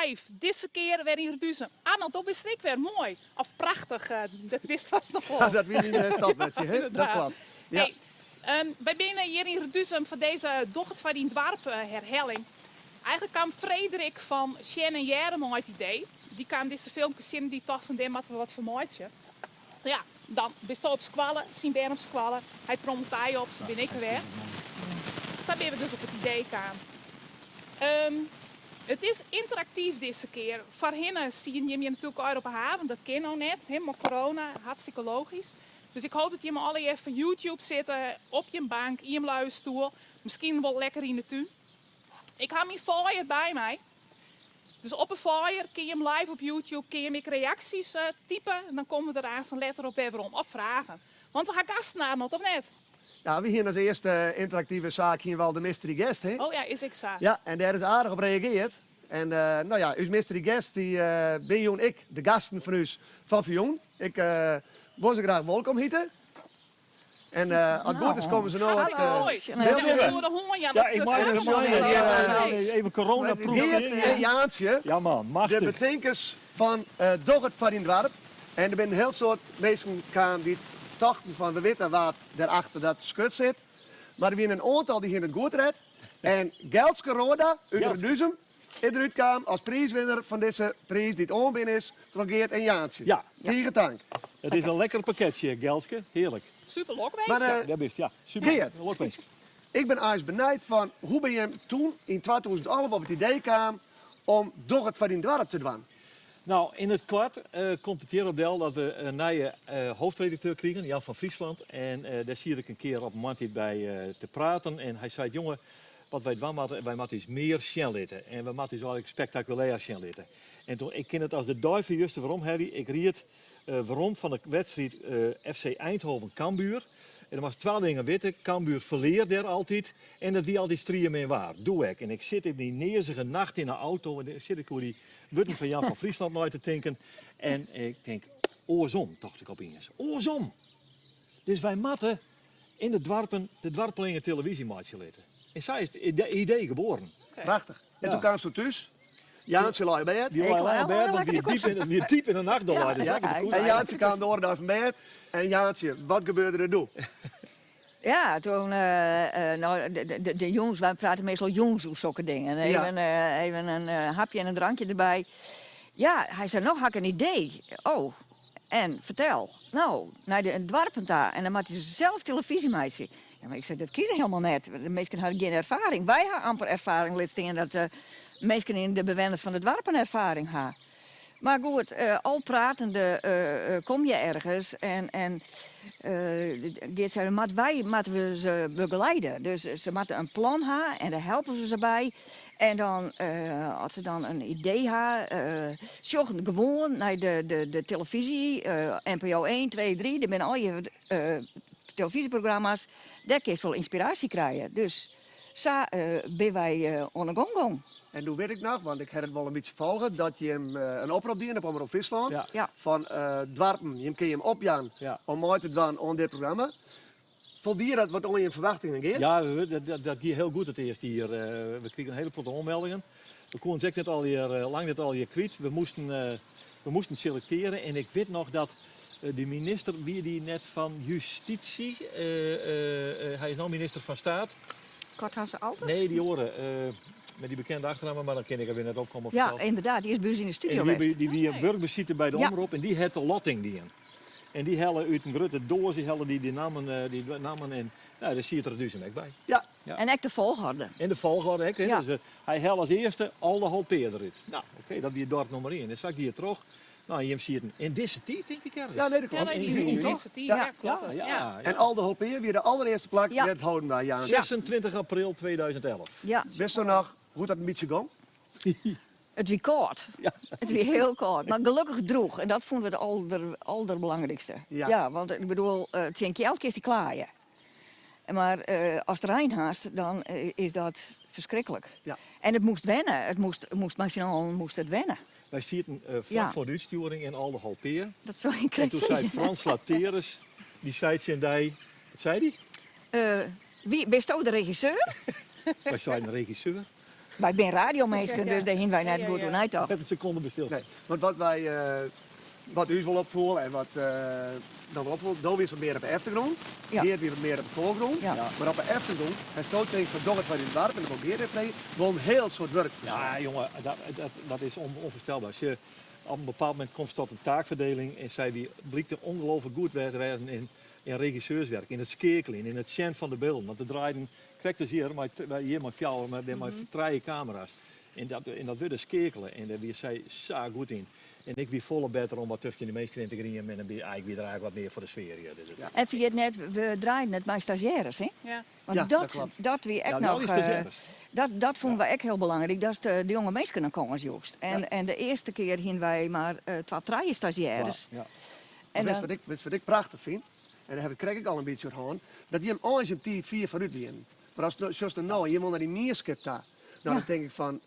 Live, dizze kear wer yn Reduzum. Arnold, do bist ek wer moai. Of prachtich, dat wist vast noch wol. Dat wie myn stopwurdsje, hè? Dat klopt. Ja. Hey, wy binne hjir yn Reduzum foar dizze Doch it foar dyn doarp herhelling. Eigenlik kaam Frederik fan Sjen en Hearre mei it idee. Dy kaam dizze filmkes tsjin en dy tocht fan dêr moatte we wat fan meitsje. Ja, dan bisto op skoalle, syn bern op skoalle, hy trommelt dy op, se binne ek wer. Sa binne we dus op it idee kaam. It is ynteraktyf dizze kear. Foarhinne sieten jimme hjir natuerlik allegear op 'e haven, dat kin no net, hè, mei corona, hartstikke logysk. Dus ik hoop dat jimme allegear foar YouTube sitte, op jim bank, yn jim luie stoel, miskien wol lekker yn de tún. Ik ha myn foaier by my. Dus op 'e foaier kin jim live op YouTube kin jim ek reaksjes type en dan komme we der aanst letter op wer werom. Of fragen. Want we ha gasten Arnold, of net? Ja, we hiene as earste ynteraktive saak hiene we al de mystery guest, hè? Oh ja, is ek sa. Ja, en dêr is aardich op reageard. En no ja, ús mystery guest dy bin jûn ek de gasten fan ús fan ferjûn. Ik wol se graach wolkom hite. En as it goed is komme se no op it byld. Ja, ik mei even coronaproof. Geert en Jaantsje, de betinkers fan Doch it foar dyn doarp. En der binne in hiel soad minsken kaam dy't tochten fan we witte wa't der achter dat skut sit. Mar der wiene in oantal dy hiene it goed ret. En Gelske Roorda út Reduzum is derút kaam as priiswinner fan dizze priis dy't oanbean is troch Geert en Jaantsje. Ja. Tige tank. It is in lekker pakketsje, Gelske. Hearlik. Super lokwinsk. Mar, Ja, dêr bist, ja. Super Geert, lokwinsk. ik bin eins benijd fan hoe bin jim toen yn 2011 op it idee kaam om Doch it foar dyn doarp te dwaan? Nou, yn it koart komt it hjir op del dat we in nije hoofdredakteur krigen, Jan van Friesland. En dêr siet ik in kear op in moarntiid by te praten en hy seit, jonge, wat wy dwaan moatte, wy moatte ús mear sjen litte. En we moatte ús eigenlik spektakulêr sjen litte. En toen, ik kin it as de dei fan juster werom helje, ik ried werom fan de wedstriid FC Eindhoven-Cambuur. En dan moatst twa dingen witte, Cambuur ferlear dêr altyd en it wie altyd striemin waar. Doe ek. En ik sit yn dy neazige nacht yn de auto en dan sit ik oer dy wurden fan Jan van Friesland nei te tinken. En ik tink, oarsom, tocht ik opiens. Oarsom! Dus wy moatte yn de doarpen de doarpelingen televyzje meitsje litte. En sa is it idee geboren. Prachtich. En toen kaamst do thús. Jaantsje lei op bêd. Dy lei lang op bêd, want it wie diep yn de nacht. Lei dus lekker te koesen. En Jaantsje kaam de oare dei fan bêd. En Jaantsje, wat gebeurde der doe? Ja, toen, no, de jûns, wy prate meastal jûns oer sokke dingen. Even, even in hapje en in drankje derby. Ja, hy sei, no ha ik in idee. Oh, en fertel. No, nei de doarpen ta en dan moatte se sels telefyzje meitsje. Ja, mar ik sei, dat kin helemaal net. De minsken ha gjin erfaring. Wy ha amper erfaring, lit stean dat de minsken yn de bewenners fan de doarpen erfaring ha. Mar goed, al pratende kom je ergens en, en Geert sei, moat wy moatte we se begeleide. Dus se moatte in plan ha en dêr helpe we se by. En dan, as se dan in idee ha, sjoch gewoan nei de telefyzje, NPO 1, 2, 3, der binne allegear telefyzjeprogramma's, dêr kinst wol ynspiraasje krije. Dus sa binne wy oan 'e gong gong. En doe wit ik noch, want ik ha it wol in bytsje folge, dat jim in oprop dienen op Omrop Fryslân fan doarpen, jim kinne jim opjaan om mei te dwaan oan dit programma. Foldie dat wat oan jim ferwachtingen, Geert? Ja, dat gie hiel goed it earste jier. We krigen in hiele protte oanmeldingen. We koenen se ek net allegear, lang net allegear kwyt. We moasten, we moasten selektearje en ik wit noch dat de minister, wie dy net fan Justysje? Hy is no minister fan Staat. Korthasse Alters? Nee, dy oare. Mei dy bekende achternamme, mar dan kin ik der wer net op komme. Ja, ynderdaad, dy is by ús yn de studio west. Dy wie op wurkbesite by de Omrop en dy hat de lotting dien. En dy helle út in grutte doas, dy helle dy nammen, dy nammen en nou, dêr siet Reduzum ek by. Ja. En ek de folchorde. En de folchorde ek. Dus hy helle as earste Aldeholtpea derút. Nou, oké, dat wie dorp nûmer ien. En sa gie it troch. Nou, en jim sieten yn dizze tiid, tink ik ergens. Ja, nee, dat klopt. Ja, yn dizze tiid, ja, kloppet. Ja. En Aldeholtpea wie de allerearste plak dêr't it holden waard, Jaantsje. 26 april 2011. Ja. Witsto noch hoe't dat in bytsje gong? It wie kâld. Ja. It wie hiel kâld, mar gelokkich drûch. En dat fûnen we it alder, alderbelangrykste. Ja. Ja, want ik bedoel, tsjin kjeld kinst dy klaaie. Mar ast rein hast, dan is dat ferskriklik. Ja. En it moast wenne. It moast, moast mei syn allen moast it wenne. Wy sieten flak Ja. foar de útstjoering yn Aldeholtpea. Dat soe ik En krekt toen sei sizze. Frans Laterus, dy sei tsjin dy, wat sei dy? Wie, bisto de regisseur? Wy seiden regisseur. Wy binne radiominsken, dus dêr hiene wy net goed oer neitocht. Net in sekonde by stil. Nee, want wat wy, wat ús wol opfoel en wat dan wol opfoel, do wiest wat mear op de eftergrûn, Geert wie wat mear op de foargrûn. Mar op de eftergrûn hasto tinkt fan doch it foar dyn doarp en dan wol Geert even freegje, wol in hiel soad wurk ferset. Ja, jonge, dat is ûnfoarstelber. Sjoch, op in bepaald momint komst tot in taakferdeling en sy wie blykte ongelooflik goed te wêzen yn regisseurswerk, yn it skeakeljen, yn it sjen fan de bylden. Want der draaiden Krekt as hjir, mei hjir mei fjouwer, mar dêr mei trije kamera's. En dat, en dat wurde skeakele en dêr wie sy sa goed yn. En ik wie folle better om wat tusken de minsken yn te griemen en dan wie, ik wie der eigentlik wat mear foar de sfear hjir. Dus Ja. En ferjit net, we draaiden it mei stazjêres, hè? Ja. Want Ja, dat dat, klopt. dat wie ek Ja, noch, al dy stazjêres. dat fûnen wy ek hiel belangryk, datst de jonge minsken in kâns joechst. En, en de earste kear hiene wy mar twa, trije stazjêres. Ja. En Witst dan, wat ik, witst wat ik prachtich fyn? En dêr ha ik krekt ek al in bytsje oer hân, dat jim eins jim tiid fier foarút wienen. Mar ast sjochst der no en jim wol nei dy mienskip ta, no, dan tink ik fan,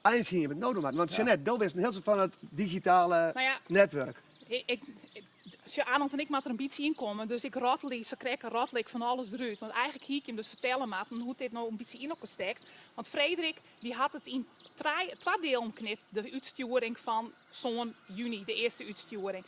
eins hiene jim it no dwaan moatten. Want Jeanette, do bist in hiel soad fan it digitale Nou ja, netwurk. Ik, ik, sjoch, Arnold en ik moatte der in bytsje ynkomme, dus ik rottelje, sa krekt rottel ik fan alles derút. Want eigentlik hie ik jim dus fertelle moatten hoe't dit no in bytsje yn elkoar stekt. Want Frederik dy hat it yn trije, twa dielen knipt, de útstjoering fan sân juny, de earste útstjoering.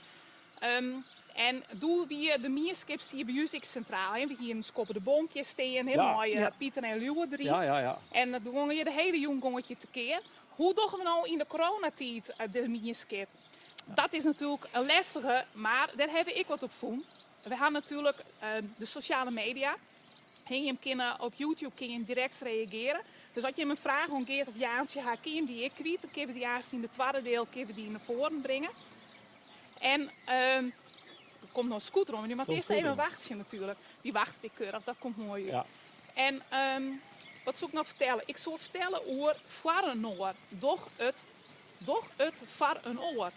En doe wie de mienskip stie by ús ek sintraal. We hienen Skoppe de Bonkje stean, hè, mei Pieter en Liuwe deryn. En doe gongen je de hiele jûn gong it je tekear. Hoe dogge we no yn de coronatiid de mienskip? Dat is natuerlik in lestige, mar dêr hawwe we ek wat op fûn. We ha natuerlik de sosjale media. Hè, jim kinne op YouTube kinne jim direkt reageare. Dus as jim in fraach oan Geert of Jaantsje ha, kinne jim dy ek kwyt. Dan kinne we dy aanst yn de twadde diel kinne we dy nei foaren bringe. En der komt noch in scooter oan, mar dy moat earst even wachtsje natuerlik. Dy wachtet ek keurich, dat komt moai út. En wat soe ik noch fertelle? Ik soe fertelle oer foar in oar. Doch it, doch it foar in oar.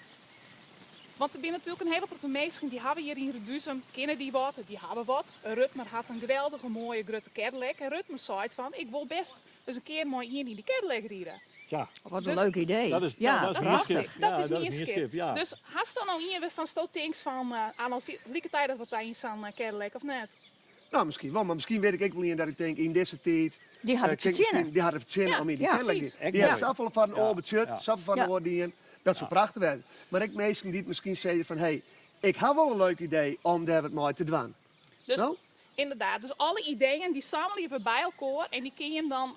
Want der binne natuerlik in hiele protte minsken dy hawwe hjir yn Reduzum, kinne dy wat, dy hawwe wat. Rutmer hat in geweldige moaie grutte Cadillac en Rutmer seit fan ik wol best ris in kear mei ien yn dy Cadillac ride. Tja. Wat in Dus leuk idee. Dat is, ja, dat is prachtig. mienskip. Dat Ja, is dat is mienskip. mienskip, ja. Dus hast dan no ien wêrfan'tsto tinkst fan, Arnold, liket dy dat wat yn sa'n Cadillac of net? No, miskien wol, mar miskien wit ik ek wol ien dat ik tink yn dizze tiid. Dy hat it kin ik fertsjinne. miskien- Dy hat it fertsjinne Ja, om yn dy ja, Cadillac precies. te Ek Die hat moai. safolle foar in Ja, oar betsjut, ja. safolle foar in Ja. oar dien. Dat soe prachtich wêze. Mar ek minsken dy't miskien sizze fan hé, ik ha wol in leuk idee om dêr wat mei te dwaan. Dus No? inderdaad, dus alle ideeën dy sammelje we by elkoar en dy kinne jim dan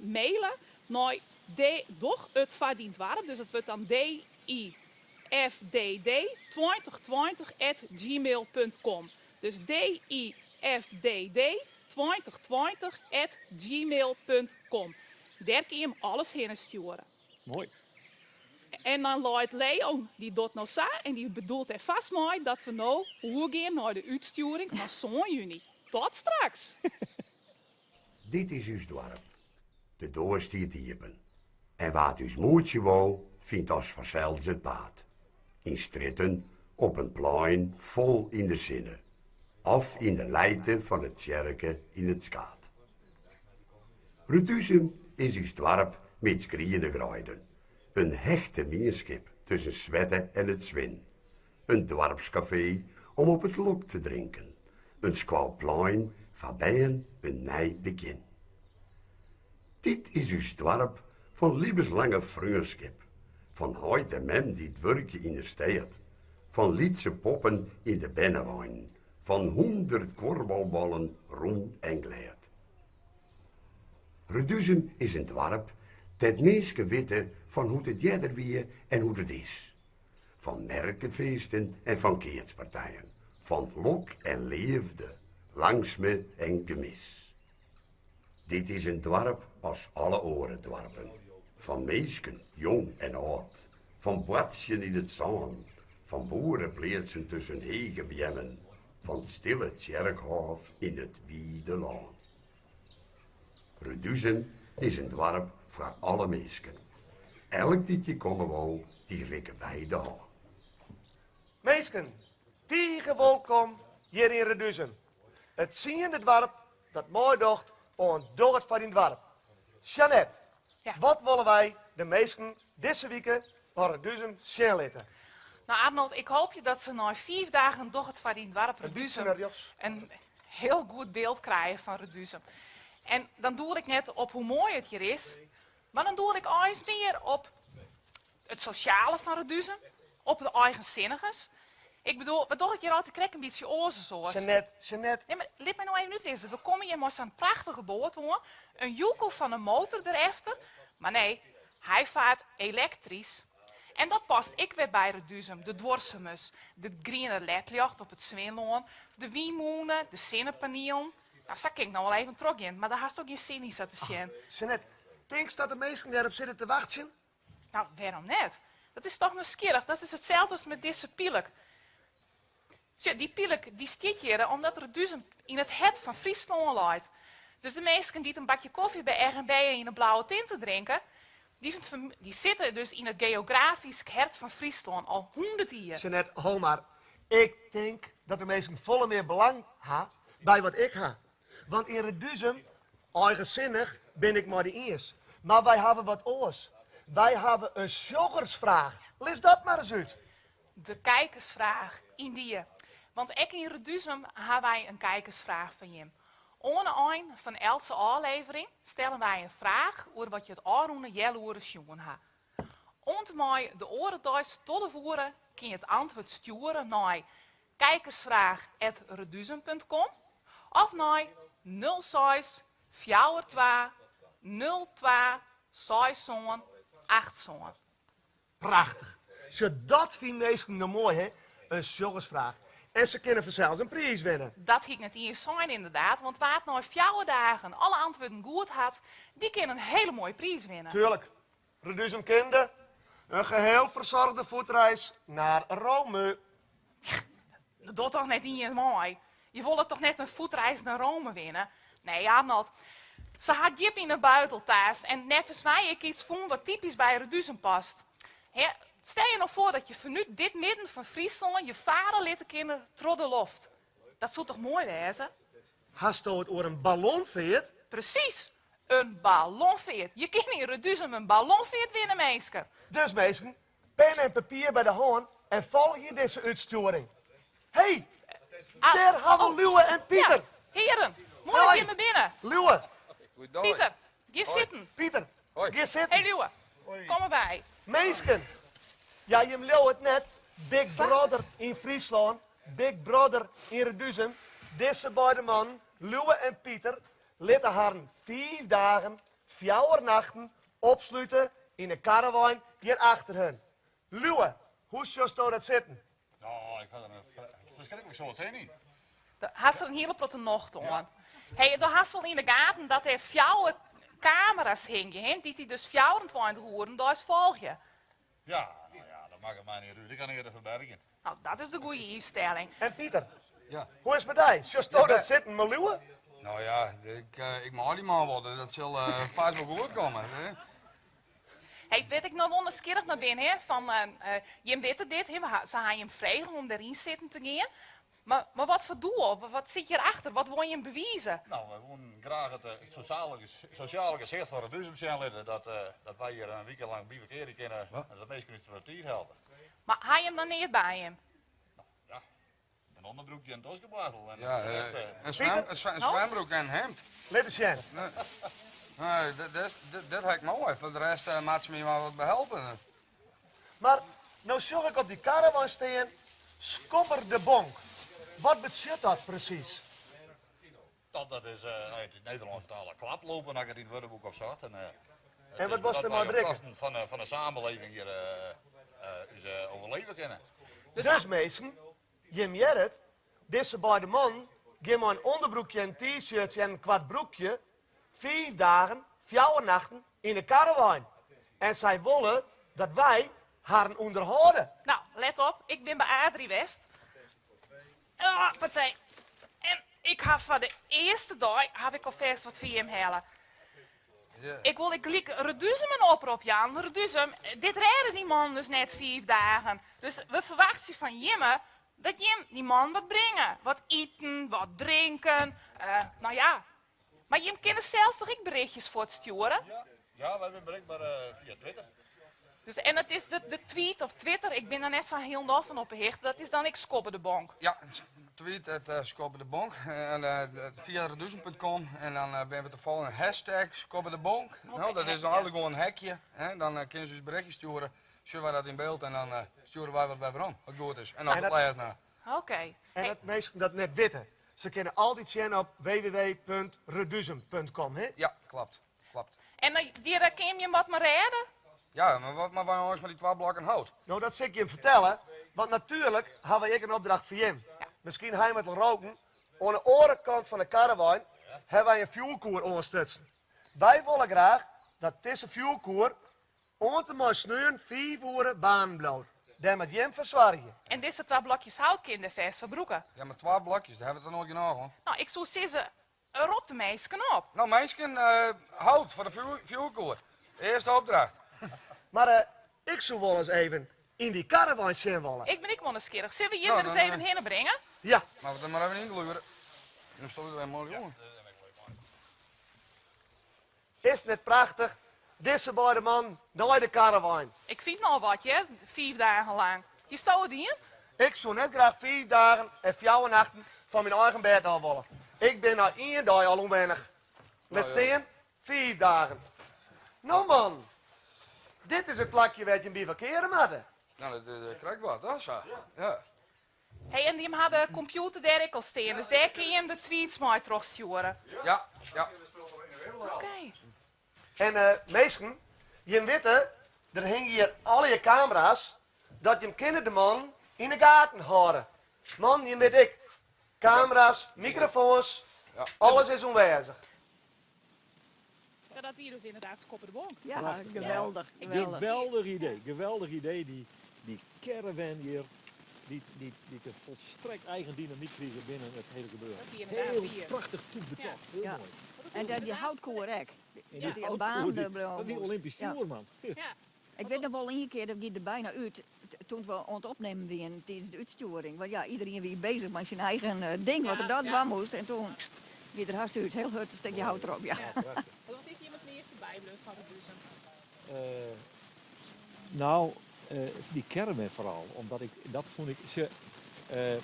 maile nei D, doch it foar dyn doarp, dus dat wurdt dan D I F D D 2020 at gmail punt com. Dus D I F D D 2020 at gmail punt com. Dêr kinne jim alles hinne stjoere. Moai. En dan leit Leo, dy docht no sa en dy bedoelt dêr fast mei dat we no oergean nei de útstjoering fan sân juny. Tot straks! Dit is ús doarp. De doar stiet iepen. En wa't ús moetsje wol, fynt as fansels it paad. Yn strjitten, op in plein fol yn de sinne. Of yn de lijte fan de tsjerke yn it skaad. Reduzum is ús doarp mits griene greiden. In hechte mienskip tusken Swette en it Swin. In doarpskafee om op it lok te drinken. In skoalplein foar bern in nij begjin. Dit is ús doarp fan libbenslange freonskip. Fan heit en mem dy't wurkje yn de stêd. Fan lytse poppen yn de berneweinen. Fan hûndert kuorbalballen rûn en glêd. Reduzum is in doarp dêr't minsken witte fan hoe't it earder wie en hoe't it is. Fan merkefeesten en fan keatspartijen, fan lok en leafde, langstme en gemis. Dit is in doarp as alle oare doarpen. Fan minsken, jong en âld, fan boartsjen yn it sân, fan boerepleatsen tusken hege beammen, fan stille tsjerkhôf yn it wide lân. Reduzum is in doarp foar alle minsken. Elk dy't hjir komme wol, dy rikke wy de hân. Minsken, tige wolkom hjir yn Reduzum. It tsiende doarp dat meidocht oan Doch it foar dyn doarp. Jeannette, wat wolle wy de minsken dizze wike fan Reduzum sjen litte? No Arnold, ik hoopje dat se nei fiif dagen Doch it foar dyn doarp Reduzum in hiel goed byld krije fan Reduzum. En dan doel ik net op hoe moai it hjir is, mar dan doel ik eins mear op it sosjale fan Reduzum, op de eigensinnigens. Ik bedoel, we dogge it hjir altyd krekt in bytsje oars as oars. Jeannette, Jeannette. Nee, mar lit my no even útlizze. We komme hjir mei sa'n prachtige boat oan, in joekel fan in motor derefter. Mar nee, hy faart elektrysk. En dat past ek wer by Reduzum, de duorsumens, de griene ledljocht op it Swinlân, de wynmûne, de sinnepanielen. No, sa kin ik noch wol even trochgean, mar dêr hast ook gjin sin yn sa te sjen. Jeannette, tinkst dat de minsken dêrop sitte te wachtsjen? No, wêrom net? Dat is toch nijsgjirrich? Dat is itselde as mei dizze pylk. Sjoch, dy pylk dy stiet hjir omdat Reduzum yn it hert fan Fryslân leit. Dus de minsken dy't in bakje kofje by R&B yn 'e blauwe tinte drinke, dy, dy sitte dus yn it geografysk hert fan Fryslân al 100 jier. Jeannette, ho mar. Ik tink dat de minsken folle mear belang ha by wat ik ha. Want yn Reduzum, eigensinnich, bin ik mei dy iens. Mar wy hawwe wat oars. Wy hawwe in sjoggersfraach. Lis dat mar ris út. De kijkersfraach, yndie. Want ek yn Reduzum ha wy in kijkersfraach foar jim. Oan 'e ein fan eltse ôflevering stelle wy in fraach oer wat je it ôfrûne healoere sjoen ha. Oant en mei de oare deis 12 oere kin je it antwurd stjoere nei kijkersvraag@reduzum.com of nei 06 42 02 67 87. Prachtich. Sjoch, dat fine minsken no moai, hè? In sjoggersfraach. En se kinne fansels in priis winne. Dat hie ik net iens sein ynderdaad, want wa't nei fjouwer dagen alle antwurden goed hat, dy kin in hiele moaie priis winne. Tuurlijk. Reduzum kinde. Een geheel verzorgde voetreis naar Rome. Dat docht toch net ien mei? Je wolle toch net in voetreis nei Rome winne? Nee, Arnold. Se hat djip yn 'e buidel taast en neffens my ek iets fûn wat typysk by Reduzum past. Hè, stel je no foar dat je fanút dit midden fan Fryslân je fare litte kinne troch de loft. Dat soe toch moai wêze? Hasto it oer in ballonfeart? Presys, in ballonfeart. Je kinne yn Reduzum in ballonfeart winne, minsken. Dus minsken, pen en papier by de hân en folgje dizze útstjoering. Hey, Ah, dêr hawwe oh. Liuwe en Pieter. Ja, hearen, moai dat Hoi. jimme binne. Liuwe, Pieter, gean sitten. Pieter, gean sitten. Hey Liuwe, kom derby. Minsken, ja, jim leauwe it net. Big Brother yn Fryslân, Big Brother yn Reduzum. Dizze beide mannen, Liuwe en Pieter, litte harren fiif dagen, fjouwer nachten opslute yn 'e karrewein hjir achter hun. Liuwe, hoe sjochsto dat sitten? No, ik ha der in ferskriklik soad sin yn. Hast der in hiele protte nocht oan. Hey, do hast wol yn de gaten dat der fjouwer kamera's hingje, hè, dy't dy dus 24 oeren deis folgje. Ja, no ja, dat makket my net út. Ik ha neat te ferbergjen. No, dat is de goede ynstelling. En Pieter, Ja. hoe is it mei dy? Sjochsto dat sitten mei Liuwe? No ja, ik, eh, ik mei dy man wol, dus dat sil eh, fêst wol goed komme. Hè? Hey, wêr't ik no wol nijsgjirrich nei bin, hè, fan, eh, eh, jim witte dit, hè, we ha, se ha jim frege om deryn sitten te gean. Mar, mar wat foar doel? Wat, wat sit hjirachter? Wat wol jim bewize? No, wy woenen graach it, eh, sosjale, sosjale gesicht fan Reduzum sjen litte. Dat, eh, dat wy hjir in wike lang bivakkearje kinne en dat minsken ús foar de tiid helpe. Mar ha jim dan neat by jim? Ja, in ûnderbroekje en in toskeboarstel. En Ja, de rest, eh, eh, in, swem, in, swe- in swembroek en in hemd. Lit ris sjen. Nee, dit, dit, dit, dit ha ik moai. Foar de rest uh, moat se my mar wat behelpe. Mar no sjoch ik op dy karrewein stean, Skobber de Bonk. Wat betsjut dat presys? Dat, dat is uh, uit het Nederlands vertalen klaplopen, als ik het in het woordenboek opzocht. En, uh, En wat was er mei op berikke? kosten van, van de samenleving hier uh, uh, overleven kunnen. Dus minsken, jim hearre it, dizze beide mannen gean mei in ûnderbroekje en t-shirtsje en in koart broekje fiif dagen, fjouwer nachten yn 'e karrewein. En sy wolle dat wy harren ûnderhâlde. No, let op, ik bin by Adrie west. Ah, partij. En ik ha foar de earste dei haw ik alfêst wat foar jim helle. Ik wol ek gelyk Reduzum in oprop jaan. Reduzum, dit rêde dy mannen dus net fiif dagen. Dus we ferwachtsje fan jimme dat jim dy mannen wat bringe. Wat iten, wat drinken, no ja. Mar jim kinne sels toch ek berichtjes fuortstjoere? Ja, wy binne berikber fia Twitter. Dus, en dat is de, de tweet of Twitter, ik bin der net sa hielendal fan op 'e hichte, dat is dan ek Skobbe de Bonk? Ja, tweet at uh, Skobbe de Bonk en uh, fia reduzum.com en dan uh, binne we te folgjen hashtag Skobbe de Bonk. Okay, nou, dat is dan eigenlijk gewoon een hekje. Hè? Dan uh, kinne se ús berichtje stjoere, sjogge wy dat yn byld en dan uh, stjoere wy wat wer werom, wat goed is. En dan het lêst na. Oké. Okay. En dat minsken dat net witte, se kinne altyd sjen op www.reduzum.com, hè? Ja, klopt. Klopt. En dy kin jim wat mar rêde? Ja, mar wat moatte wy eins mei dy twa blokken hout? No, dat sil ik jim fertelle, want natuerlik hawwe wy ek in opdracht foar jim. Miskien ha jim it al roken, oan de oare kant fan de karrewein hawwe wy in fjoerkoer oanstutsen. Wy wolle graach dat dizze fjoerkoer oant en mei sneon fiif oere baarnen bliuwt. Dêr moat jim foar soargje. En dizze twa blokjes hout kin dêr fêst foar brûke. Ja, mar twa blokjes, dêr hawwe we toch noait genôch oan? No, ik soe sizze, Rop de minsken op. No minsken, hout foar de fjoerkoer. Earste opdracht. Mar ik soe wolris even yn dy karrewein sjen wolle. Ik bin ek wol nijsgjirrich. Sille we jim der ris even hinne bringe? Ja. Moatte we der mar even yngluere. Dan stoot it moai jonge. Is it net prachtich, dizze beide mannen nei de karrewein. Ik fyn it nochal wat hear, fiif dagen lang. Hiesto it dien? Ik soe net graach fiif dagen en fjouwer nachten fan myn eigen bêd ôf wolle. Ik bin nei ien dei al ûnwennich. Lit stean, fiif dagen. No man, dit is it plakje wêr't jim bivakkeare moatte. No, dat is krekt wat, hè, sa. Ja. Hey, en jim ha de kompjûter dêr ek al stean, dus dêr kinne jim de tweets mei trochstjoere. Ja, ja. Oké. En minsken, jim witte, der hingje hjir allegear kamera's, dat jim kinne de man yn 'e gaten hâlde. Man, jim witte ek, kamera's, mikrofoans, alles is oanwêzich. Ja, dat wie dus ynderdaad Skobbe de Bonk. Ja, geweldich. Geweldich idee, geweldich idee, dy, dy caravan hjir, dy't, dy't, dy't in folstrekt eigen dynamyk krige binnen it hiele gebeuren. Dat wie ynderdaad Hiel wier. prachtich tûk betocht, hiel Ja. moai. En dat dy houtkoer ek. En Dat dy dy baan houtkoer, der die, bliuwe dat wie moast. Olympisch Ja. fjoer, man. Ja. Ik wit noch wol ien kear, dat gie der byna út, toen we oan it opnimmen wienen tidens de útstjoering. Want ja, iderien wie bezich mei syn eigen eh, ding, wat er dat dwaan moast. En toen gie der hast út, hiel hurd in stikje hout derop. Ja. Ja. Wat is jim it measte bybleaun fan Reduzum? Eh, nou, eh, dy caravan foaral, omdat ik, dat fûn ik, se, eh,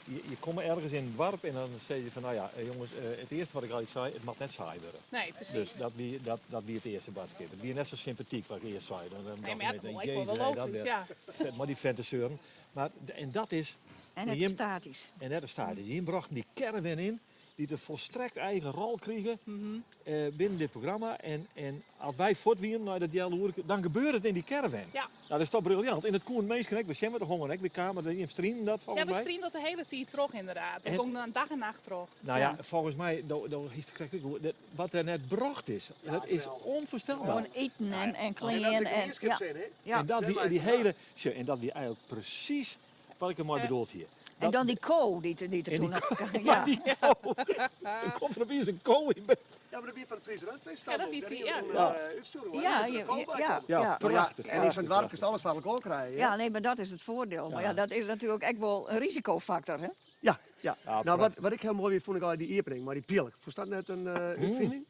je, je komme ergens yn in doarp en dan sizze je fan, no ja, jonges, it earste wat ik altyd sei, it moat net saai wurde. Nee, presys. Dus dat wie, dat, dat wie it earste boadskip. It wie net sa sympatyk wat ik earst sei. Dan, dan Nee, mar ja, dacht dat ik, wol ek wol Jezus, wel hè, dat logysk, wer. ja. Vet, mar dy fente seuren. Mar, en dat is, En net Jim- statisch. en net de statisch. Jim brochten dy caravan yn, dy't in folstrekt eigen rol krige binnen dit programma. En, en as wy fuort wienen nei dat healoerke, dan gebeurde it yn dy caravan. Ja. Nou, dat is toch briljant. En dat koenen minsken ek. We sjen wat de honger ek. We kamen der yn streamen dat Ja, folgens we my. streamen dat de hiele tiid troch ynderdaad. Dat En- gong dan dag en nacht troch. Nou ja, folgens my, do, do hiest krekt ek goed, dat, wat der net brocht is, dat is ûnfoarstelber. Gewoan iten en, en En dat klean. is ek En, ja. mienskipssin, hè? Ja. En dat Dêr wie mei die it vandaan. hiele, sjoch, en dat wie eigentlik presys wat ik dermei bedoeld hie. En dan dy ko dy't dy't der En toen die noch- Ja, ja. die ko. Der komt der opiens in ko yn byld. Ja, mar dat wie fan it Fries Rundfeest. Ja, dat wie ja. Ja. Útstjoering. Ja, ja, ja, Ja, ja. prachtich. En yn sa'n doarp kinst alles foar elkoar krije. Ja, nee, mar dat is it foardiel. Mar ja, dat is natuerlik ek wol in risikofaktor, hè? Ja, ja. Ja, Nou, wat, prachtich. wat ik hiel moai wie, fûn ik al dy iepening mei dy pylk. Fûnst dat net in útfining?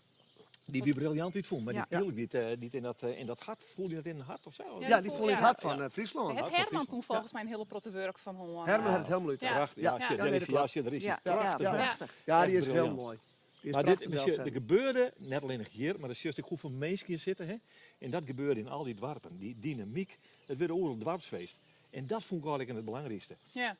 Dy wie briljant útfûn, mar Ja. dy pylk dy't, dy't yn dat, yn dat hart, foel dy net yn it hart of sa? Ja, Ja, dy foel yn it ja. hart fan Fryslân. Hat van Herman Fryslân. toen folgens my in hiele protte wurk fan hân. Herman hat it hielendal út. Ja. Prachtich. Ja, Ja. shit, Ja, dêr nee, is dat ja, klopt. shit, dêr is Ja, hy. ja, Prachtich. ja. prachtich. Ja, dy Echt is hiel briljant. moai. Dy is Mar dit, prachtich mar sjoch, der delsetten. gebeurde net allinnich hjir, mar dan sjochst ek hoefolle minsken hjir sitte. Hè? En dat gebeurde yn al dy doarpen. Dy dynamyk, it wurdt oeral doarpsfeest. En dat fûn ik eigentlik it belangrykste. Ja.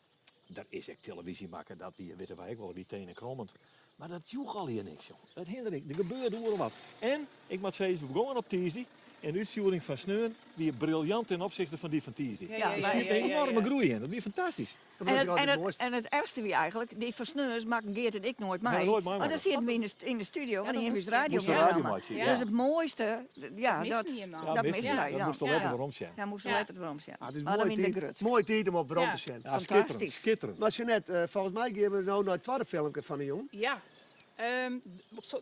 Der is ek televyzje makke, dat wie, witte wy ek wol, wie tenenkrommend. Mar dat joech allegear niks, jong. Dat hindere ik. Der gebeurde oeral wat. En, ik moat sizze, we begongen op tiisdei. En de útstjoering fan sneon wie briljant ten opsichte fan dy fan tiisdei. Ja, ja, Der ja, siet ja, in ja, enoarme ja. groei yn. Dat wie fantastysk. Dat En was het, ook en, altyd het, it moaiste. en it erchste wie eigentlik, dy fan sneons makken Geert en ik noait Ja, mei. noait Want dan meimakke. sieten we yn de, yn de studio Ja, en dan hiene we moast ús radio Moast de radio meinaam. meitsje, ja. Dus it moaiste, ja, misten dat, jim dan. Ja, dat misten misten we. wy Dat dan. moast er Ja. letter werom sjen. Ja, moast er Ja. letter werom sjen. Ah, it is Maar dan moai wie de tiid, grutsk. moai tiid om op werom Ja. te sjen. Ja, skitterend, Fantastysk. skitterend. Mar Jeanette, folgens my gean we no nei it twadde filmke fan de jûn. Ja.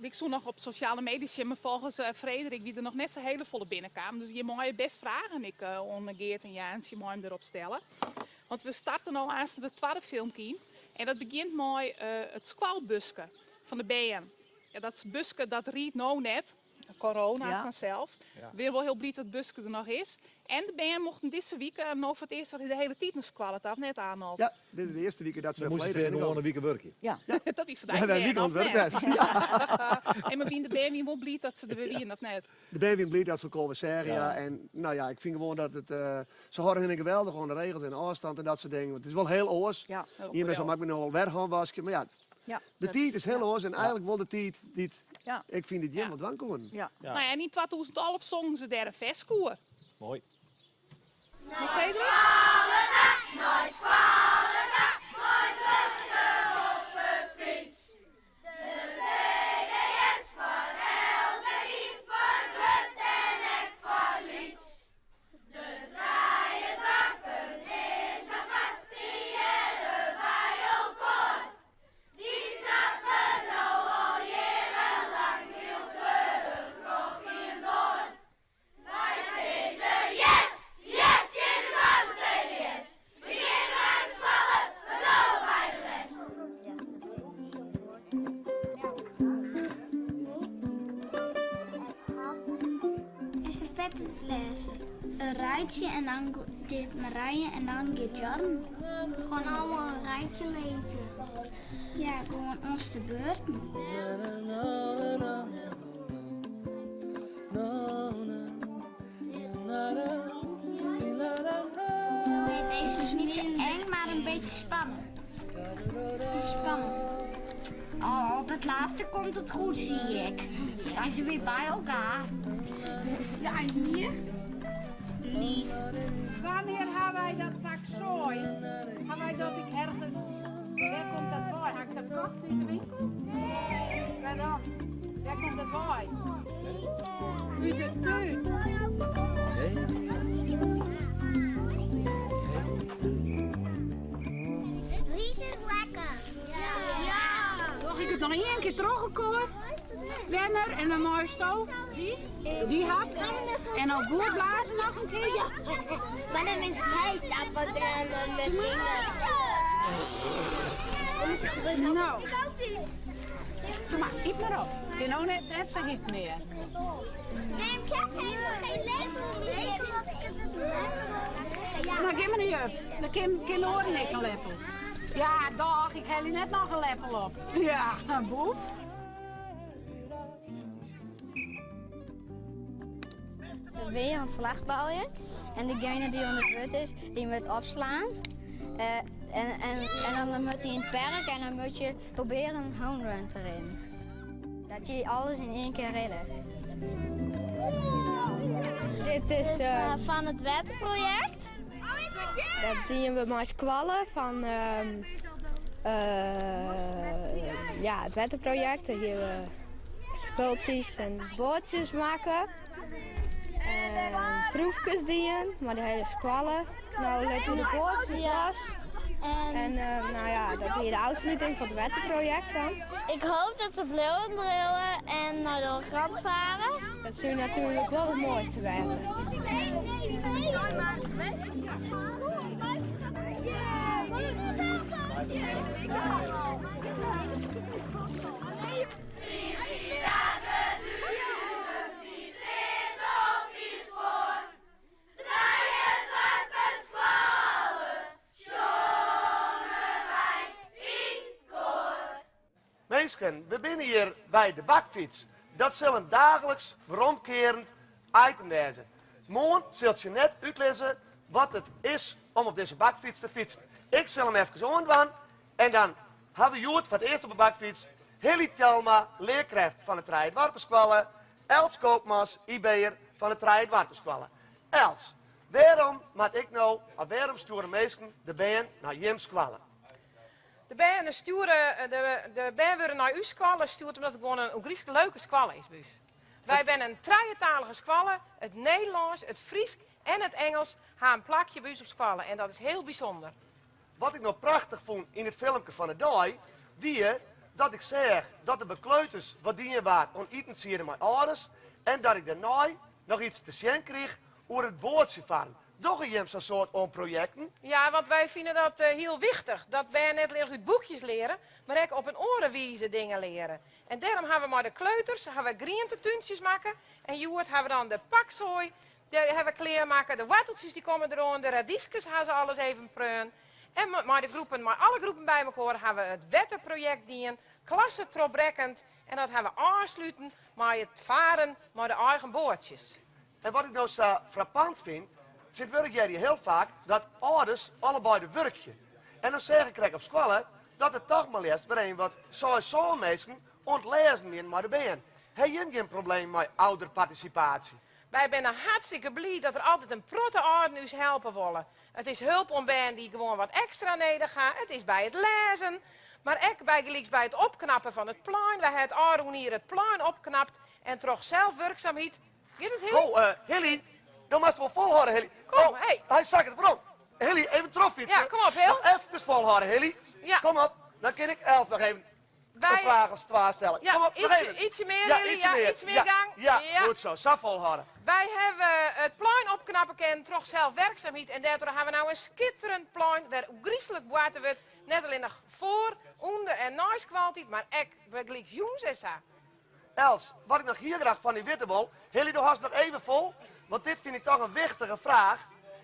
Ik soe noch op sosjale media sjen, mar folgens Frederik wie der noch net sa hele folle binnenkaam. Dus jim meie best fragen ek oan Geert en Jaantsje mei him derop stelle. Want we starten al aanst de twadde filmke yn. En dat begjint mei it skoalbuske fan de bern. Ja, dat buske dat riidt no net. Corona Ja. fansels. Ja. Bin wol hiel bliid dat it buske der noch is. En de bern mochten dizze wike no foar it earst wer de hele tiid nei skoalle ta, of net Arnold? Ja, dit is de earste wike dat se Dan wer moast it folledich wer gewoan yn in wike wurkje. Ja. Dat wie foar Ja, dy we bern, wike oan of it wurk net? west. Ja. En mar wiene de bern wiene wol bliid dat se der wer wiene, of net? De bern wiene bliid dat se elkoar wer seagen, ja. Ja. En nou ja, ik fyn gewoan dat it, se hâlde hun geweldich oan de regels en de ôfstand en dat soart dingen. Want it is wol hiel oars. Ja. Ien best wel, moat ik my no al wer hânwaskje, mar ja, Ja, de dat tiid is hiel ja. oars en eigenlik wol de tiid dy't Ja. ik fyn dy't jim Ja. wol dwaan koenen. Ja. Ja. Nou ja, en yn 2011 songen se dêr in ferske oer. Moai. Nog Frederik? Is de fette lêze. In rijtsje en dan giet Marije en dan giet Jorn. Gewoon allemaal een rijtje lezen. Ja, gewoon ons de beurten. Nee, deze is niet zo eng, maar een beetje spannend. Spannend. Oh, op het laatste komt het goed, zie ik. Zijn ze weer bij elkaar? Ja, en hier? Niet. Wanneer hebben wij dat pak zooi? Hebben wij dat ik ergens... Waar komt dat bij? Heb ik dat kocht in de winkel? Nee. Waar dan? Waar komt dat bij? Uit de tuin. Ries is lekker. Ja. Doch ik it noch ien kear troch elkoar. Werner en dan meisto dy, dy hap. En dan goed blazen noch in kear. Maar dan is hij met No. Doe mar, yp mar op. It is no net sa hyt mear. Nee, ik heb helemaal geen lepel meer. Omdat ik het lekker No, geef mar in juf. Dan kin oaren ek in leppel. Ja, doch, ik helje net noch in leppel op. Ja, boef. We winnen oan it slachbaljen en degene dy't oan de beurt is, dy moat opslaan. Eh, en, en, en dan moet hij in het perk en dan moet je proberen een home run te rennen. Dat je alles in één keer redden. Dit is eh, van het wettenproject. dat dienen we mei skoalle fan ehm, eh, ja, het wetterproject. Daar hier we spultsjes en boatsjes makke. En proefkes dien, mei de hiele skoalle. No litte we de boatsjes los. En eh, nou ja, dat wie de ôfsluting fan it wetterprojekt dan. Ik hoop dat ze bliuwen driuwen en naar de krant varen. Dat soe natuerlik wol it moaiste wêze. Minsken, we binne hjir by de bakfyts. Dat sil in daagliks weromkearend item wêze. Moarn sil Jeanette útlizze wat it is om op dizze bakfyts te fytsen. Ik sil him efkes oandwaan en dan ha we hjoed foar it earst op 'e bakfyts Hilly Tjalma, learkrêft fan de Trije Doarpenskoalle, Els Koopmans, IB'er fan de Trije Doarpenskoalle. Els, wêrom moat ik no, of wêrom stjoere minsken de bern nei jim skoalle? De bern stjoere, de, de bern wurde nei ús skoalle stjoerd omdat it gewoan in ûngryflik leuke skoalle is by ús. Wy binne in trijetalige skoalle, it Nederlânsk, it Frysk en it Ingelsk ha in plakje by ús op skoalle en dat is hiel bysûnder. Wat ik no prachtich fûn yn it filmke fan 'e dei wie Dat ik seach dat der by kleuters wat dien waard oan itensieden mei âlders en dat ik dêrnei noch iets te sjen kriich oer it boatsjefarren. Dogge jim sa'n soad oan projekten? Ja, want wy fine dat hiel wichtich, dat bern net allinnich út boekjes leare, mar ek op in oare wize dingen leare. En dêrom ha we mei de kleuters ha we grientetúntsjes makke en hjoed ha we dan de paksoi, dêr ha we klearmakke, de woarteltsjes dy komme deroan, de radyskes ha se alles even preaun. En mei de groepen, mei alle groepen by mekoar ha we it wetterprojekt dien, klasse trochbrekkend en dat ha we ôfsluten mei it faren mei de eigen boatsjes. En wat ik no sa frappant fyn, tsjintwurdich hear je hiel faak dat âlders allebeide wurkje. En dan seach ik krekt op skoalle dat der toch mar leafst wer even wat seis, sân minsken oan it lêzen wienen mei de bern. Ha jim gjin probleem mei ouderparticipatie? Wy binne hartstikke bliid dat der altyd in protte âlden ús helpe wolle. It is hulp oan bern dy't gewoan wat ekstra nedich ha, it is by it lêzen, mar ek bygelyks by it opknappen fan it plein. Wy ha it ôfrûne jier it plein opknapt en troch selfwurksamheid giet it Hilly? Oh, Hilly, do moatst wol folhâlde, Hilly. Kom, Oh, hey. hy sakket werom. Hilly, even trochfytse. Ja, kom op, Hil. Noch efkes folhâlde, Hilly. Ja. Kom op, dan kin ik Els noch even Wy- in fraach of twa stelle. Ja, Kom op, noch ietsje- even. ietsje mear, Ja, Hilly. ietsje Ja, mear. iets mear Ja, gang. Ja, Ja. goed zo. Sa folhâlde. Wy hawwe it plein opknappe kinnen troch selfwerksamheid en dêrtroch hawwe we no in skitterend plein wêr ôfgryslik boarte wurdt, net allinnich foar, ûnder en nei skoaltiid, mar ek bygelyks jûns en sa. Els, wat ik noch hiel graach fan dy witte wol, Hilly, do hâldst noch even fol, want dit fyn ik toch in wichtige fraach.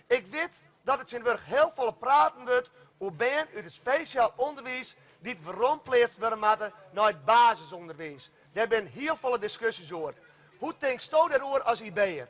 Ik wit dat der tsjintwurdich hiel folle praten wurdt oer bern út it spesjaal ûnderwiis dy't werompleatst wurde moatte nei it basisûnderwiis. Dêr binne hiel folle diskusjes oer. Hoe tinksto dêroer as IB-er?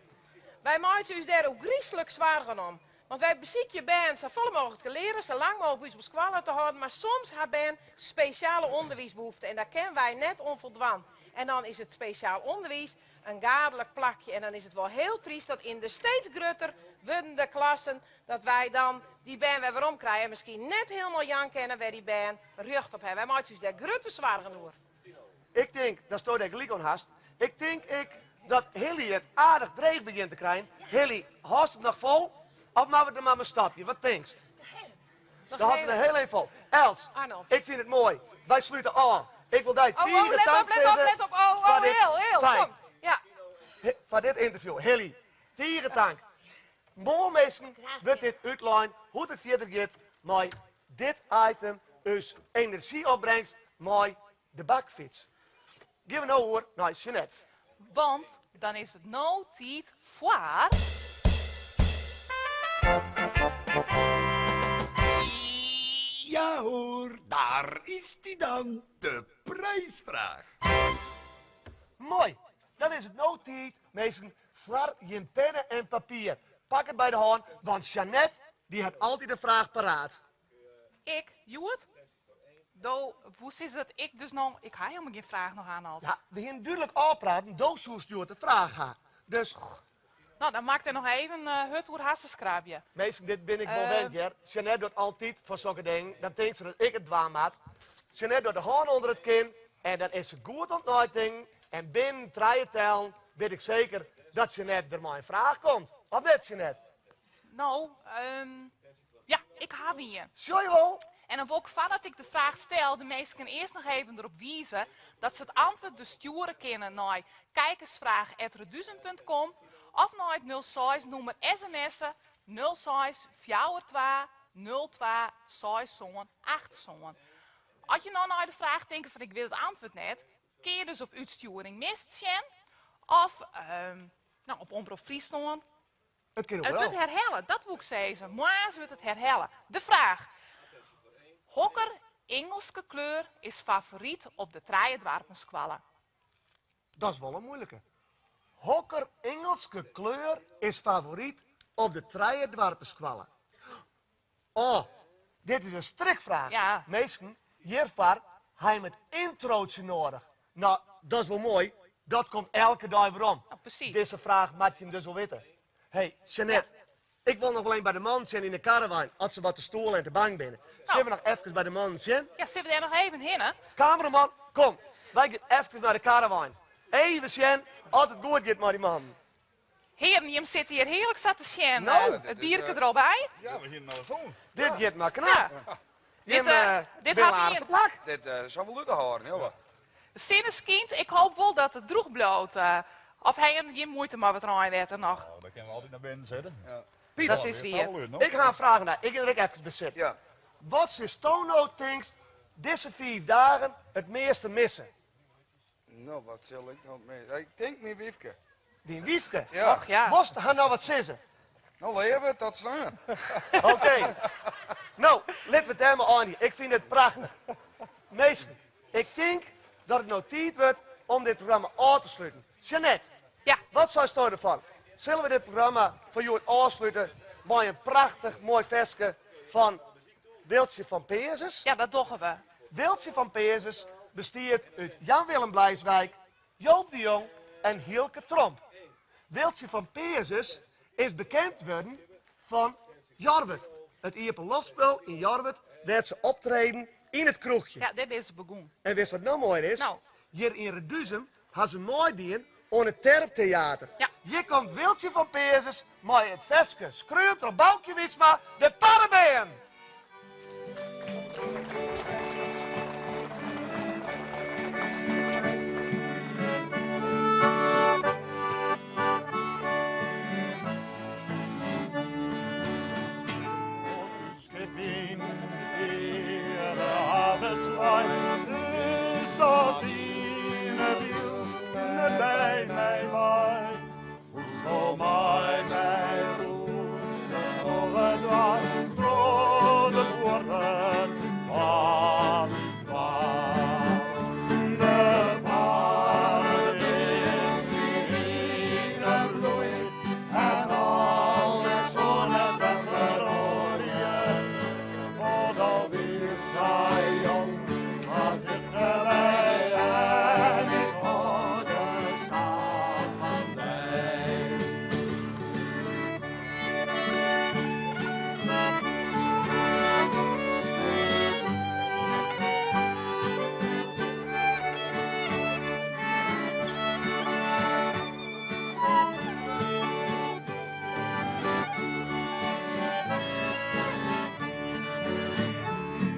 Wy meitsje ús dêr ôfgryslik soargen om. Want wy besykje bern safolle mooglik te learen, sa lang mooglik by ús op skoalle te hâlden, mar soms ha bern spesjale ûnderwiisbehoeften en dêr kinne wy net oan foldwaan. En dan is it spesjaal ûnderwiis in gaadlik plakje en dan is it wol hiel tryst dat yn de steeds grutter wurdende klassen dat wy dan dy bern wer werom krije en miskien net hielendal jaan kinne wêr dy bern rjocht op ha. Wy meitsje ús dêr grutte soargen oer. Ik tink datsto dêr gelyk oan hast. Ik tink ek dat Hilly it aardich dreech begjint te krijen. Hilly, hâldst it noch fol of moatte we der mar mei stopje? Wat tinkst? Do hâldst it noch hiel even fol. Els, ik fyn it moai. Wy slute ôf. Ik wol dy Oh, oh, tige let op, tank let op, sizze let op. Oh, foar oh, dit Hil, Hil, feit. kom. Ja. Foar dit ynterview. Hilly, tige tank. Moarn minsken wurdt dit útlein hoe't it fierder giet mei dit item, ús enerzjyopbringst mei de bakfyts. Gean we no oer nei Jeanette. Want dan is it no tiid foar. Ja hoor, daar is die dan, de prijsvraag. Moai, dan is it no tiid, minsken, foar jim penne en papier. Pak it by de hân, want Jeanette dy hat altyd in fraach paraat. Ik, hjoed? Do, hoe sis dat ik dus no, ik ha helemaal gjin fraach noch oan al. Ja, we hiene dúdlik ôfpraten, do soest hjoed de fraach ha. Dus. No, dan moat ik der noch even hurd oer harsenskrabje. Minsken, dit bin ik wol wend hear. Jeanette docht altyd fan sokke dingen, dan tinkt se dat ik it dwaan moat. Jeanette docht de hân ûnder it kin en dan is se goed oan it neitinken en binnen trije tellen wit ik seker dat Jeanette der mei in fraach komt. Of net, Jeanette? No, ja, ik haw ien. Sjoch je wol? En dan wol ik foardat ik de fraach stel de minsken earst noch even derop wize dat se it antwurd dus stjoere kinne nei kijkersvraag@reduzum.com of nei it nul seis nûmer sms'e nul seis fjouwer twa nul twa seis sân acht sân. As je no nei de fraach tinke fan ik wit it antwurd net, kinne je dus op útstjoering mist sjen of op Omrop Fryslân. It kin It oeral. wurdt herhelle, dat woe ik sizze. Moarns wurdt it herhelle. De fraach, Hokker Ingelske kleur is favoryt op de Trije Doarpenskoalle? Dat is wol in moeilike. Hokker Ingelske kleur is favoryt op de Trije Doarpenskoalle? Oh, dit is in strikfraach. Ja. Minsken, hjirfoar ha jim it introotsje noadich. No, dat is wol moai. Dat komt elke dei werom. Nou, presys. Dizze fraach moat jim dus wol witte. Hey, Jeanette, ik wol noch wol even by de mannen sjen yn de caravan, as se wat te stoel en te bang binne. Sille we noch efkes by de mannen sjen? Ja, sille we dêr noch even hinne? Kameraman, kom. Wy gean efkes nei de caravan. Even sjen oft it goed giet mei dy mannen. Hearen, jim sitte hjir hearlik sa te sjen. No. It bierke der al by. Ja, we hienen al fûn. Dit giet mar knap. Ja. Dit, eh, dit hat ien. plak. Dit sil wol út te hâlden, jonge. De sinne skynt, ik hoop wol dat it drûch bliuwt. Of ha jim gjin muoite mei wat reinwetter noch? Oh, dan kinne we altyd nei binnen sitte. Ja. Pieter, Dat is wier. Ik ha in fraach oan dy. Ik gean der ek efkes by sitten. Ja. Wat silsto no tinkst dizze fiif dagen it measte misse? No, wat sil ik no misse? Ik tink myn wyfke. Dyn wyfke? Ja. Och ja. Wolst har no wat sizze? No, leave, tot sneon. Oké. No, litte we it dêr mei eindigje. Ik fyn it prachtich. Minsken, ik tink dat it no tiid wurdt om dit programma ôf te sluten. Jeanette, Ja. wat seisto derfan? Sille we dit programma foar hjoed ôfslute mei in prachtich moai ferske fan Wiltsje van Peazens? Ja, dat dogge we. Wiltsje van Peazens bestiet út Jan Willem Bleiswijk, Joop de Jong en Hielke Tromp. Wiltsje van Peazens is bekend wurden fan Jorwert, it iepenloftspul yn Jorwert dêr't se optreden yn it kroechje. Ja, dêr binne se begûn. En witst wat no moaier is? No. Hjir yn Reduzum ha se meidien oan it Terptheater. Ja. Hjir komt Wiltsje van Peazens mei it ferske skreaun troch Baukje Wytsma, De Parrebeam! Skip yn fiere havens leit, is dat dyn byld net by my wei. Hoesto mei my rûnst troch it doarp, troch de buorren fan ús doarp. De parrebeam stiet yn 'e bloei en alles oan it feroarje. Want al wie sa jong, mar tichterby en ik hâlde sa fan dy.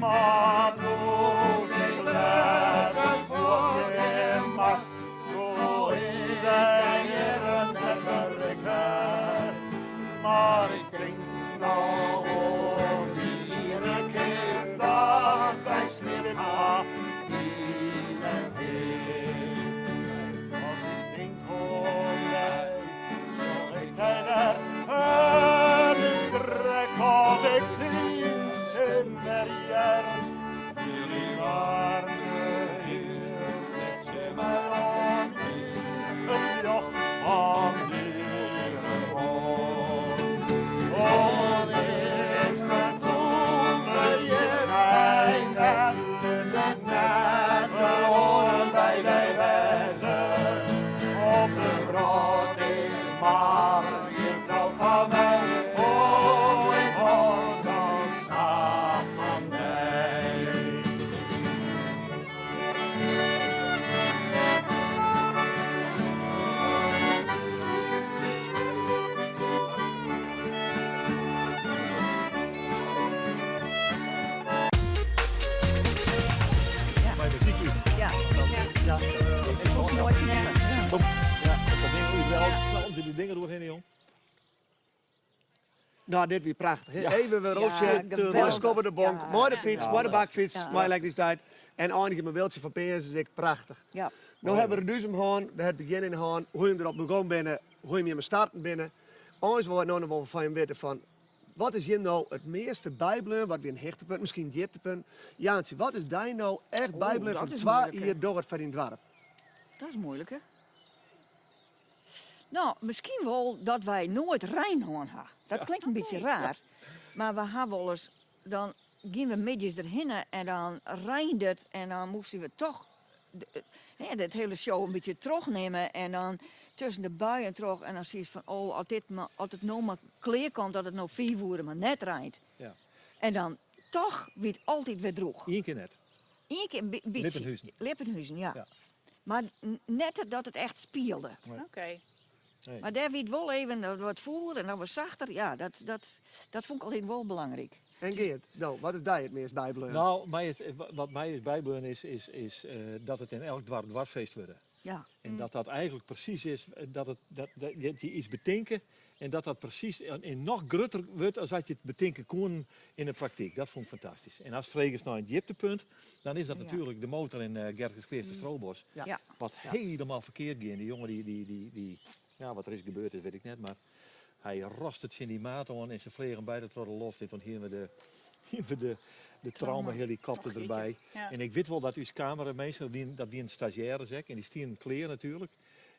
Mar doe't ik letter fuortgean moast, koe ik dy jierren net berikke. Mar ik tink noch oan dy iene kear dat wy sliept ha yn it hea. As ik tink oan dy, sjoch ik dy wer. It is krekt of ik dyn stim wer hear. Dy waarmte hieltyd tsjin my oan, it ljocht fan Heerenveen. Al is de toeverjit my net, lit net de oaren by dy wêze. Op de wrâld is mar ien frou foar my, oh ik hâld dan sa fan dy. Mei muzyk út. Ja. Ja. Dat is moai knippen. Ja, dat ding is wel knalt die dingen doorheen, jong. Nou, dit wie prachtich. Ja. Even wer Ja, opsjen. geweldig. Mei Skobbe de Bonk, Ja. mei de fyts, Ja. mei de bakfyts, Ja. mei elektrisiteit. En einigje mei Wiltsje van Peazens is ek prachtich. Ja. No hawwe we Reduzum hân, we hawwe it begjin yn hân, hoe jim derop begûn binne, hoe jim hjirmei starten binne. Eins wol ik no noch wol fan jim witte fan, wat is jim no it measte bybleaun, wat wie in hichtepunt, miskien in djiptepunt? Jaantsje, wat is dy no echt Oeh, bybleaun dat fan is twa moeilijk, hè? jier Doch it foar dyn doarp? Dat is moeilijk, hè? No, miskien wol dat wy noait rein hân ha. Dat klinkt in bytsje raar, mar we ha wolris, dan giene we middeis derhinne en dan reinde it en dan moasten we toch hè, dat hiele show in bytsje trochnimme en dan tusken de buien troch en dan siest fan oh, as dit mar, as it no mar klear komt, dat it no fiif oere mar net reint. Ja. En dan toch wie it altyd wer drûch. Ien kear net. Ien kear in bytsje. Lippenhuzen. Lippenhuzen, ja. Ja. Mar net dat it echt spielde. Oké. Nee. Mar dêr wie it wol even dat wat fûler en dan wat sachter. Ja, dat, dat, dat fûn ik altyd wol belangryk. En Geart, no, wat is dy it meast bybleaun? Nou, my it, wat my is bybleaun is, is, is eh, dat it yn elk doarp doarpsfeest wurde. Ja. En dat dat eigentlik presys is, eh, dat, it, dat, dat je iets betinke en dat dat presys en noch grutter wurdt as dat je it betinke koenen yn de praktyk. Dat fûn ik fantastysk. En as fregest nei in djiptepunt, dan is dat natuerlik de motor yn uh, Gerkeskleaster Strobos. Ja. Wat helemaal ferkeard gie. Die jonge die, die, die, die, ja, wat der is gebeurd is, weet ik net, mar hy roste tsjin dy maat oan en se fleagen beide troch de loft. En toen hiene we de, hiene we de, de traumahelikopter Och, jeetje. derby. Ja. En ik wit wol dat ús kameraminsken, dat wienen stagiaires ek, en dy stienen klear natuerlik.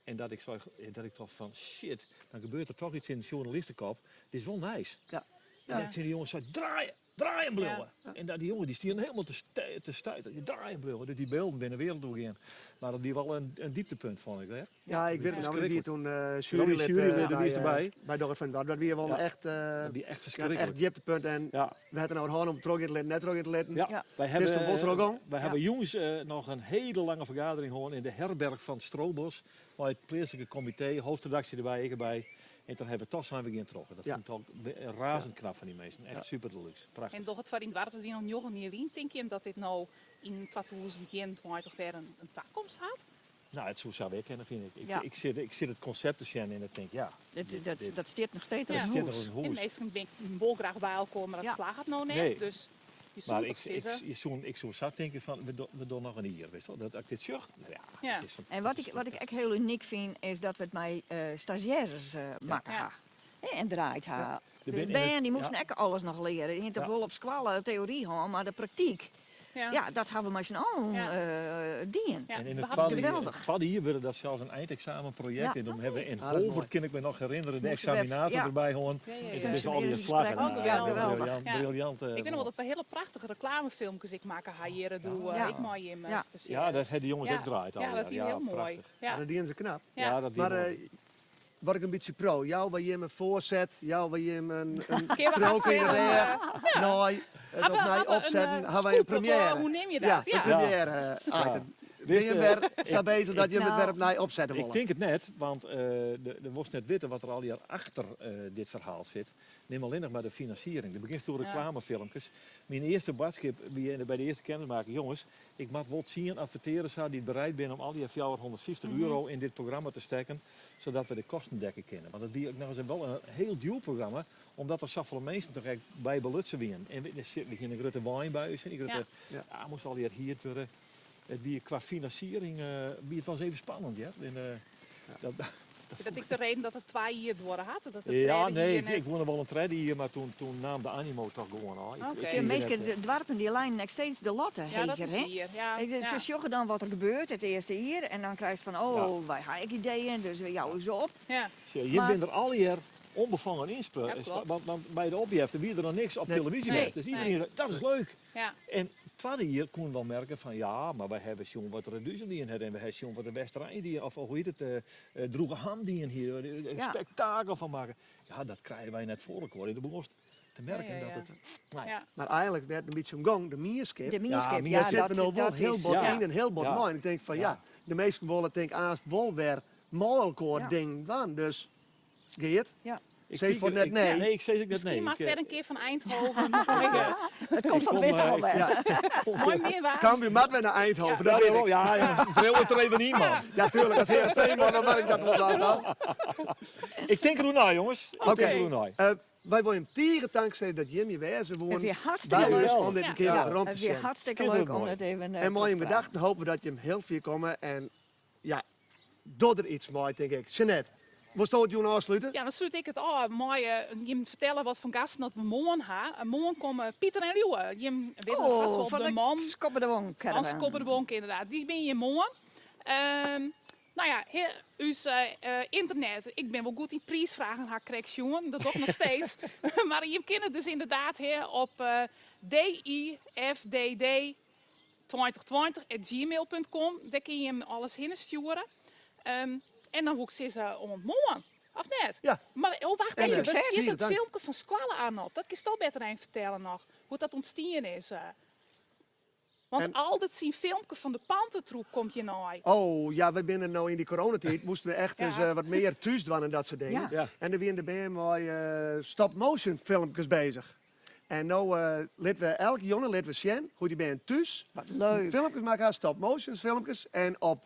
En dat ik, sei, dat ik tocht fan shit, dan gebeurt der toch iets yn de sjoernalistekop. Dit is wol nijs. Ja. En ik tsjin dy jonges sei, draaie, draaien bliuwe. Ja. En dat, dy jonges dy stienen hielendal te, te stuiteren. Draaien bliuwe, dus dy bylden binne de wereld oergien. Mar dat wie wol in, in dieptepunt, fûn ik. Hè? Ja, ik wit it noch, ik wie toen uh, jurylid, jurylid uh, by, by. by Doch it foar dyn Doarp. Dat wie wol Ja. echt, uh, Dat wie echt ja, ferskriklik. echt dieptepunt. En Ja. we hadden nou het hân om trochgean te litten, net trochgean te litten. Ja, Ja. wij Het is hebben, toch wol trochgong? wij hebben jûns eh, noch in hiele lange fergadering hân yn de herberch fan Strobos. Mei it pleatslike komitee, hoofdredactie derby, ik derby. En toen hawwe we toch sein, we gean troch. Dat Ja. fûn ik toch razend knap fan dy minsken. Echt Ja. super deluxe. Prachtich. En doch it foar dyn doarp, dat wie noch 9 jier lyn, tinke jim dat dit no yn 2021 wer in, in takomst hat? Nou, it soe sa wer kinne, fyn ik. Ik, Ja. ik, sit, ik sit it konsept te sjen en ik tink, ja. Dat, dit- dat, dit- dat stiet noch steeds dat op Ja. stiet noch hûs. in En hûs. minsken binne wol graach by elkoar, mar dat Ja. slagget no net. Nee. Dus je soe Mar toch ik, ik, sizze. je soe, ik soe sa tinke fan, we, do, we dogge noch in jier, witst wol. Dat, as ik dit sjoch, nou ja, Ja. it is En wat ik, wat ik ek hiel unyk fyn, is dat we it mei eh stagiaires eh makke Ja. ha. Hè, En draaid ha. Er De bin in bern it- die moasten ja. ek alles noch leare. Dy hiene Ja. wol op skoalle teory hân, mar de praktyk, Ja. ja, dat hawwe we mei syn allen Ja. eh, dien. Ja, En yn we it hawwe twadde jier, Geweldig. it twadde jier wurde dat sels in eineksamenprojekt. Ja. En dan hawwe we yn Ah, dat is Holwert, moai. kin ik my noch herinnerje, de Moasten we even- eksaminator ja. derby hân. Ja, ja, ja. En toen is al die slaggen. Oh, geweldig. Briljant, Ja. briljant. eh, Ik weet nog wel dat we hele prachtige reclamefilmpjes ik makke ha hjir doe Ja. ik mei jim. eh, Ja. Ja, dat hawwe de jonges Ja. ek draaid al. Ja, dat wie ja, hiel moai. prachtig. Ja. Dat dienen se knap. Ja. Ja, dat wie Mar moai. eh, wurd ik in bytsje pro. Jou waar jim in foarset, jou waar jim in, in Kinne we trook yn de hartstikke, rêch, nei, it Hawwe- opnij hawwe in, opsetten, eh, hawwe wy in scoop of, eh, première. hoe neame je Ja, dat? in Ja. première eh, item. Binne Wist, je eh, wer sa bezich dat jim it Nou. wer opnij opsette Ik wolle? tink it net, want eh de, de wolst net witte wat der allegear achter eh, dit ferhaal sit. Nim allinnich mar de finansiering. Der begjinst oer Ja. reklamefilmkes. Myn earste boadskip wie in de- by de earste kennismakking, jonges, ik moat wol 10 advertearders ha dy't bereid binne om allegear 450 euro yn dit programma te stekken, sadat we de kosten dekke kinne. Want dat wie ek noch ris wol in hiel djoer programma, omdat der safolle minsken toch ek by belutsen wienen. En we, der sit, we hiene in grutte wein by ús, en dy grutte, Ja. ja. moast allegear hierd wurde. It wie kwa finansiering eh, wie it wol ris even spannend, ja. En, eh, dat, Dat ik de reden dat it twa jier duorre hat. Dat it ja, tredde nee, jier ik, net- ik wûn wol in tredde jier, mar toen, toen naam de animo toch gewoan ôf. Ik, Oké. ik De krige measten net, eh, de doarpen dy leinen ek steeds de latte Ja, dat heger, is hè? wier. Ja, Ik, ja. Se sjogge dan wat der gebeurt it earste jier en dan krijst fan, oh, wy ha ek ideeën, dus we jouwe se op. Ja. Sjoch, je Maar- bent der allegear ûnbefangen Ja, ynsprutsen. klopt. want, want by de opjefte wie der noch niks op Nee. televyzje Nee, west. Dus iderien nee. sei, dat is leuk. Ja. En twadde jier koene we wol merke fan ja, mar wy hawwe sjoen wat Reduzum dien hat en we hawwe sjoen wat de Westerein dien, of hoe hjit it, eh eh, Droegeham dien hie, in Ja. spektakel fan makke. Ja, dat krije wy net foar elkoar. En toen begonst te merken Ja, ja, ja. dat it. Nou ja. Ja. Mar eigentlik wêr't it in bytsje om gong, de mienskip. De mienskip, Ja, ja, Dêr sitte dat, we no wol dat hiel is... bot Ja. yn en hiel bot Ja. mei. En ik tink fan ja, Ja. de minsken wolle tink aanst wol wer mei elkoar Ja. dingen dwaan. Dus Geart, Ja. Ik sis foar piek- net ik- nee. Nee, ik sis ek net Miskien nee. moatst Ik, eh, wer in kear fan Eindhoven. Ja. It komt fan Ik kom, Twitter eh, al wer. Ja. Moai mear waar. Cambuur moat wer nei Eindhoven, Ja, dat wit ik. ja, ja, wriuw it der even yn, man. Ja, tuerlik, as Hearrenfean, dan moat ik dat wol dwaan, toch? Ik tink deroer nei, jonges. Ik Oké. tink deroer nei. Eh, wy wolle jim tige tank sizze dat jim hjir wêze woene It wie hartstikke by ús leuk. om dit in kear Ja, werom te it wie sjen. hartstikke Skitterend leuk om moai. it even eh, En mei te jim praten. gedachten hoopje we dat jim hiel fier komme en ja, doch der iets mei, tink ik. Jeanette, wolsto it jûn ôfslute? Ja, dan slút ik it ôf mei eh, jim fertelle wat foar gasten dat we moarn ha. En moarn komme Pieter en Liuwe. Jim witte fêst Oh, wol fan de de man. Skobbe de Wonk Fan caravan. Skobbe de Wonk, ynderdaad. Dy binne hjir moarn. Ehm, no ja, he, ús eh, eh, ynternet. Ik bin wol goed yn priisfragen, ha ik krekt sjoen. Dat doch ik noch steeds. Mar jim kinne dus ynderdaad he, op eh difdd 2020 gmail.com. Dêr kinne jim alles hinne stjoere. Ehm, en dan woe ik sizze oant moarn. Of net? Ja. Mar oh, wacht En, even, eh, we ferjitte it dank. filmke fan skoalle aan op. Dat kinst al better even fertelle noch. Hoe't dat ûntstien is. eh. Want En- Aldert syn filmke fan de Pantertroep komt hjirnei. Oh ja, wy binne no yn dy coronatiid, moasten we echt Ja. dus wat mear thús dwaan en dat soart dingen. Ja. Ja. En der wiene de bern mei stop-motion filmkes bezich. En no litte we elke jûn litte we sjen hoe't dy bern thús Wat leuk. filmkes makke ha, stop-motion filmkes. En op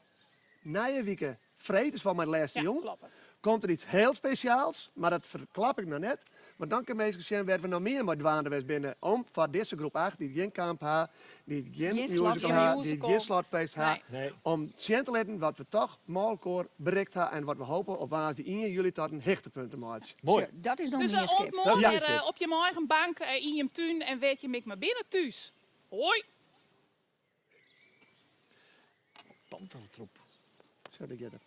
nije wike freed, is foar my de lêste Ja, jûn, kloppet. komt der iets hiel spesjaals, mar dat ferklap ik noch net. Want dan kinne minsken sjen wêr't we noch mear mei dwaande west binne om foar dizze groep 8, dy't gjin kamp ha, dy't gjin Gjin musical ha, slotfeest. dy't gjin slotfeest ha, Nee. Nee. om sjen te litten wat we toch mei elkoar berikt ha en wat we hoopje op woansdei ien july tot in hichtepunt te meitsjen. Moai. Zo, Dat is nog Dus mienskip. oant Dat moarn is wer mienskip. op jim eigen bank yn jim tún en wêr't jim ek mar binne thús. Hoi! Pantertroep. Zo, dat giet it.